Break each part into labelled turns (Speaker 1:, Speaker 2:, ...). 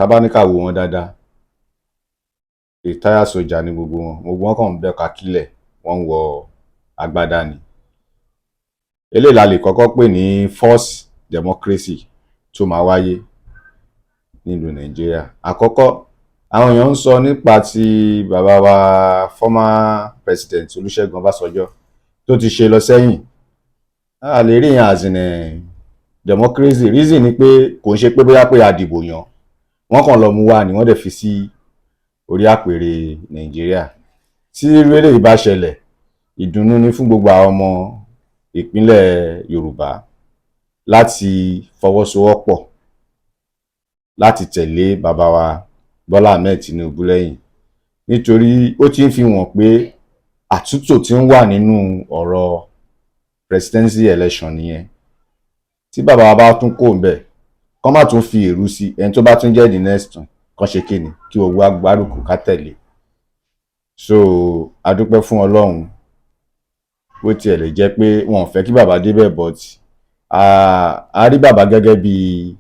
Speaker 1: Tá bá ní ká wò wọ́n dáadáa, retired soldier ní gbogbo wọn. Gbogbo wọn kàn ń bẹ́ kakílẹ̀, wọ́n ń wọ agbádá ni. Eléyìí la lè kọ́kọ́ pè ní first democracy tó máa wáyé nílùú Nàìjíríà. Àkọ́kọ́, àwọn èèyàn ń sọ nípa ti bàbá wa, former president Olúṣẹ́gun Ọbásanjọ́, tó ti ṣe lọ sẹ́yìn. A lè rí yẹn as in democracy. Reason ni pé kò ń ṣe pé bóyá pé a dìbò yàn wọ́n, kàn lọ mú wá ni, wọ́n dẹ̀ fi sí orí àpèrè Nàìjíríà. Tí irú eléyìí bá ṣẹlẹ̀, ìdùnnú ni fún gbogbo àwọn ọmọ ìpínlẹ̀ Yorùbá láti fọwọ́sowọ́pọ̀ láti tẹ̀lé bàbá wa Bọ́lá Ahmed Tinubu lẹ́yìn, nítorí ó ti ń fi hàn pé àtúntò tí ń wà nínú ọ̀rọ̀ presidency election nìyẹn. Tí bàbá wa bá tún kó ń bẹ̀, kán má tún fi èrú sí ẹni tó bá tún jẹ́ the next one, kán ṣe kíni, kí gbogbo wa gbárùkù ká tẹ̀lé. So a dúpẹ́ fún Ọlọ́run. Bó tiẹ̀ lè jẹ́ pé wọn ò fẹ́ kí bàbá débẹ̀, but a rí bàbá gẹ́gẹ́ bí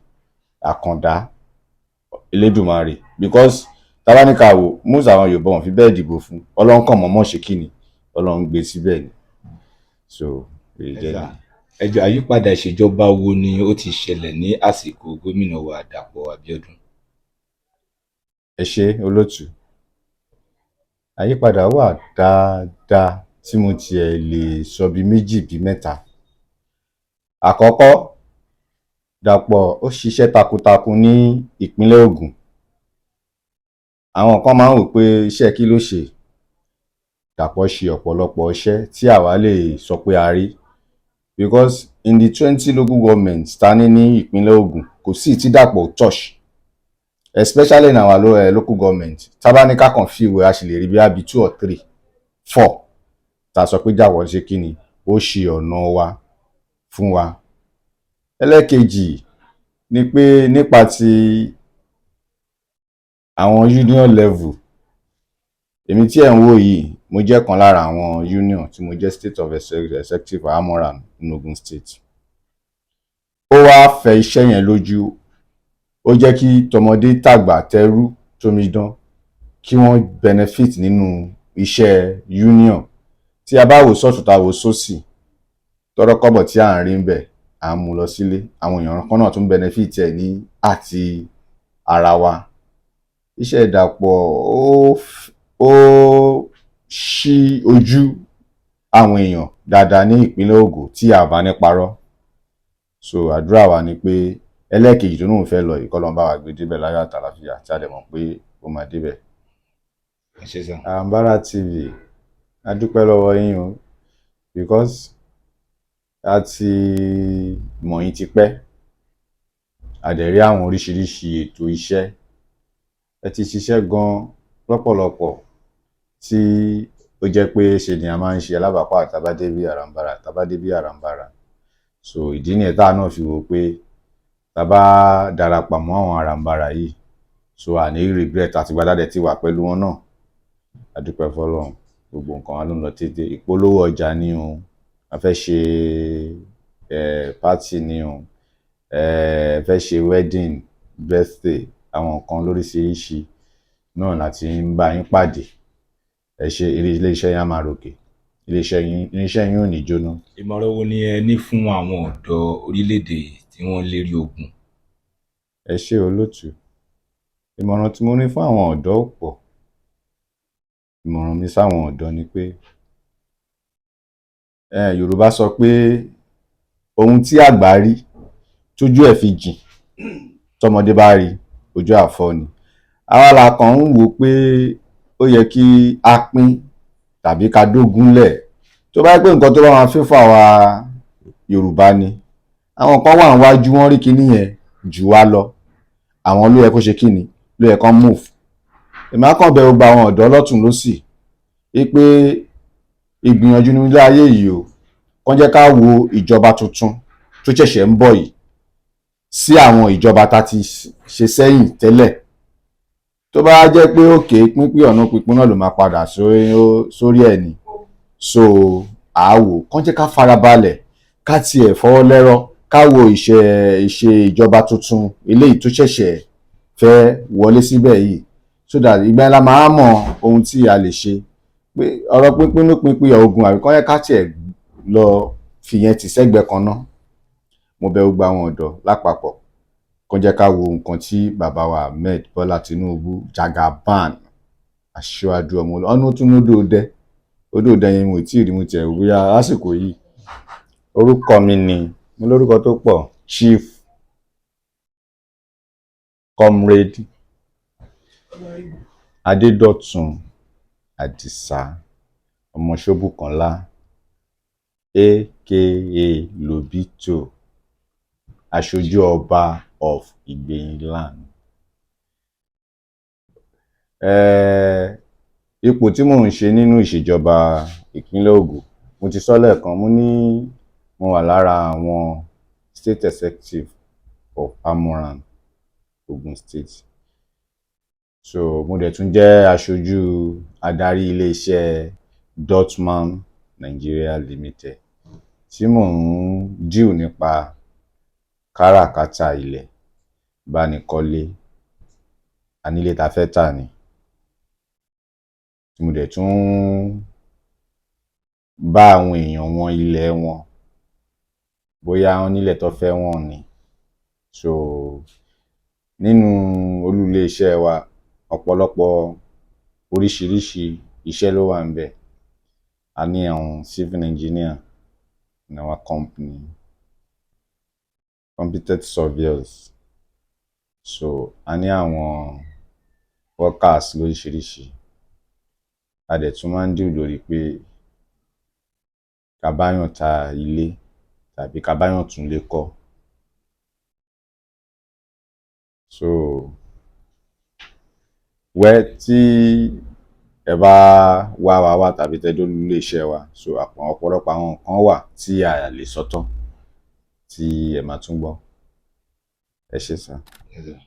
Speaker 1: àkàndá Elédùmarè, because tá bá ní ká wò, most àwọn Yorùbá wọn fi bẹ́ẹ̀ dìbò fún. Ọlọ́run kàn mọ̀ọ́mọ̀ ṣe kíni, Ọlọ́run gbé síbẹ̀ ni. So èyí jẹ́ ni.
Speaker 2: Ẹ jọ̀ọ́, àyípadà ìṣèjọba wo ni ó ti ṣẹlẹ̀ ní àsìkò gómìnà wa Dàpọ̀ Abíọ́dún?
Speaker 1: Ẹ ṣé, olótùú. Àyípadà wà dáadáa tí mo tiẹ̀ lè sọ bíi méjì, bíi mẹ́ta. Àkọ́kọ́, Dàpọ̀ ó ṣiṣẹ́ takuntakun ní ìpínlẹ̀ Ògùn. Àwọn kan máa ń wò pé iṣẹ́ kí ló ṣe. Dàpọ̀ ṣe ọ̀pọ̀lọpọ̀ iṣẹ́ tí àwa lè sọ pé a rí, because in the 20 local governments ta ní ní ìpínlẹ̀ Ògùn, kò sí tí Dàpọ̀ ò touch, especially in our local government. Tá bá ní ká kàn fi ìwé, a sì lè rí bí i two or three, four tá a sọ pé Dàpọ̀ ṣe kí ni, ó ṣe ọ̀nà wa fún wa. Ẹlẹ́ẹ̀kejì ni pé nípa ti àwọn union level, èmi tí ẹ̀ ń wò yìí, mo jẹ́ kan lára àwọn union tí mo jẹ́ state of executive AMORAN ní Ogun State. Ó wá fẹ iṣẹ́ yẹn lójú, ó jẹ́ kí tọmọdé tàgbà, tẹrú tómidán, kí wọ́n benefit nínú iṣẹ́ union. Tí a bá wò sọ́tùn, tá a wò sósì, tọ́rọ́ kọ́bọ̀ tí à ń rí ńbẹ̀, à ń mú lọ sílé. Àwọn èèyàn kan náà tún benefit ẹ̀ ní àti ara wa. Iṣẹ́ Dàpọ̀, ó ṣí ojú àwọn èèyàn dáadáa ní ìpínlẹ̀ Ògùn, tí a bá ní parọ́. So àdúrà wa ni pé ẹlẹ́ẹ̀kejì tó lóun fẹ́ lọ yìí, k'Ọlọ́run bá wa gbé débẹ̀ láyọ̀ àtàlàáfíà, tí a dẹ̀ mọ̀ pé ó máa débẹ̀.
Speaker 2: Ẹ ṣé sir.
Speaker 1: Àràǹbarà TV, a dúpẹ́ lọ́wọ́ yín o, because a ti mọ̀ yín tipẹ́, a dẹ̀ rí àwọn oríṣiríṣi ètò iṣẹ́ ẹ ti ṣiṣẹ́ gan lọ́pọ̀lọpọ̀, tí ó jẹ́ pé ṣe ni a máa ń ṣe alábàápàá tá bá dé bí Àràǹbarà, tá bá dé bí Àràǹbarà. So ìdí nìyẹn táwa náà fi wò pé tá bá darapọ̀ mọ́ àwọn Àràǹbarà yìí, so a ní regret. Àtìgbà tá a dẹ̀ ti wà pẹ̀lú wọn náà, a dúpẹ́ f'Ọlọ́run, gbogbo nǹkan wa ló ń lọ déédé. Ìpolówó ọjà ni o, a fẹ́ ṣe party ni o, fẹ́ ṣe wedding, birthday, àwọn nǹkan lóríṣiríṣi náà la ti ń bá yín pàdé. Ẹ ṣé, ilé iṣẹ́ yín á máa ròkè, ilé iṣẹ́ yín ò ní jóná.
Speaker 2: Ìmọ̀ràn wo ni ẹ ní fún àwọn ọ̀dọ́ orílẹ̀-èdè tí wọ́n ń lérí ogun?
Speaker 1: Ẹ ṣé, olótùú. Ìmọ̀ràn tí mo ní fún àwọn ọ̀dọ́ ò pọ̀. Ìmọ̀ràn mi sáwọn ọ̀dọ́ ni pé Yorùbá sọ pé ohun tí àgbà rí tójú ẹ̀ fi jìn, tọmọdé bá rí, ojú á fọ́ ni. Àwa la kàn ń wò ó pé ó yẹ kí á pín tàbí ká dógúnlẹ̀. Tó bá jẹ́ pé nǹkan tó bá máa favour àwa Yorùbá ni, àwọn kan wà níwájú, wọ́n rí kinní yẹn jù wá lọ, àwọn ló yẹ kó ṣe kíni, ló yẹ kán move. Èmi á kàn bẹ̀ gbogbo àwọn ọ̀dọ́ lọ́tùn lósì wípé ìgbìyànjú ní ilé ayé yìí o. Kán jẹ́ ká wo ìjọba tuntun tó ṣẹ̀ṣẹ̀ ń bọ̀ yìí sí àwọn ìjọba tá ti ṣe sẹ́yìn tẹ́lẹ̀. Tó bá jẹ́ pé òkè pínpín ọ̀nà pínpín náà ló máa padà sórí ẹ̀ ni, so àá wò, kán jẹ́ ká farabalẹ̀, ká tiẹ̀ fọwọ́ lẹ́rọ̀, ká wo ìṣe ìjọba tuntun eléyìí tó ṣẹ̀ṣẹ̀ Fẹ́ wọlé síbẹ̀ yìí, so that ìgbà yẹn la máa mọ ohun tí a lè ṣe, pé ọ̀rọ̀ pínpín ló pínpín ogun àbí kọ́ yẹ ká tiẹ̀ lọ fìyẹn tì sẹ́gbẹ̀ẹ́ kan ná. Mo bẹ̀ gbogbo àwọn ọ̀dọ́ lápapọ̀ kó jẹ́ ká wo nǹkan tí bàbá wa Ahmed Bọ́lá Tinubu, Jagaban, aṣíwájú ọmọ ọ̀nà tún ní odò dẹ, odò dẹ yẹn mo tí ì rí, mo tiẹ̀ bóyá lásìkò yìí. Orúkọ mi ni, mo lórúkọ tó pọ̀, Chief Comrade Adédọ̀tun Àdìsá ọmọ Ṣóbùkọ́lá, aka Lobito, aṣojú ọba of Ìgbẹ̀yìn land. Ipò tí mò ń ṣe nínú ìṣèjọba ìpínlẹ̀ Ògùn, mo ti sọ lẹ́ẹ̀kan, mo ní mo wà lára àwọn state executive of AMURAN Ogun State. So mo dẹ̀ tún jẹ́ aṣojú adarí iléeṣẹ́ Dotman Nigeria Limited tí mò ń deal nípa káràkátà ilẹ̀, bánikọ́lé, anílé tá fẹ́ tà ní, tí mo dẹ̀ tún bá àwọn èèyàn wọn ilẹ̀ wọn, bóyá wọ́n nílẹ̀ tó fẹ́ wọ̀n ni. So nínú olú iléeṣẹ́ wa, ọ̀pọ̀lọpọ̀ oríṣiríṣi iṣẹ́ ló wà ńbẹ̀. A ní àwọn civil engineer in our company, competent surveyors, so a ní àwọn workers lóríṣiríṣi. A dẹ̀ tún máa ń deal lórí pé ká báyàn ta ilé tàbí ká báyàn túnlé kọ́. So well, tí ẹ bá wá wa wá tàbí tẹ́ dé olú iléeṣẹ́ wa, so ọ̀pọ̀lọpọ̀ àwọn nǹkan wà tí a lè sọ tán tí ẹ máa tún gbọ́. Ẹ ṣé sir.
Speaker 2: Yes, sir.